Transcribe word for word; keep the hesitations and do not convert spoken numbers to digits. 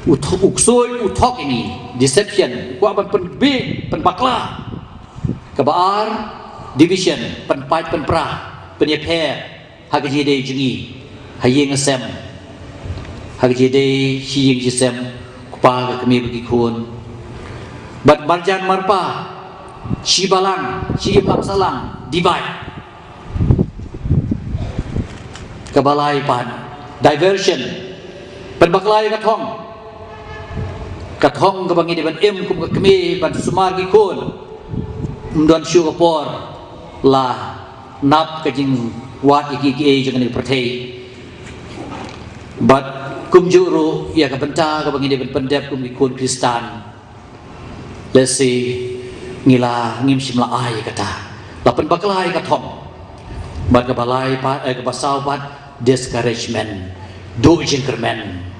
U, th- u ksuid u thok ïa ngi, deception, u kwah ban pynbiej, pynbakla. Kaba ar, division, pynpait pynpra, pynïapher ha ka jingïadei jong ngi ha ïing ha sem, ha ka jingïadei shi ïing shi sem, u kpa ka kmie bad ki khun. Bad marjan marpa, shi balang, shi imlang sahlang, divide. Kaba lai pat, diversion, pynbakla ïa ka thong. Ka thong kaba ngi dei ban im kum ka kmie ban sumar ki khun. Ym don shuh ka por la nap ka jingwad ïa ki, kiei jong kane ka pyrthei. Bad kumjuh ruh ïa ka bynta kaba ngi dei ban pyndep kum ki khun Khristan. Lehse ngi la, ngim shym la ai ïa kata. La pynbakla ïa ka thong. Bad kaba lai pat, eh, kaba saw pat, discouragement. Duh jingkyrmen.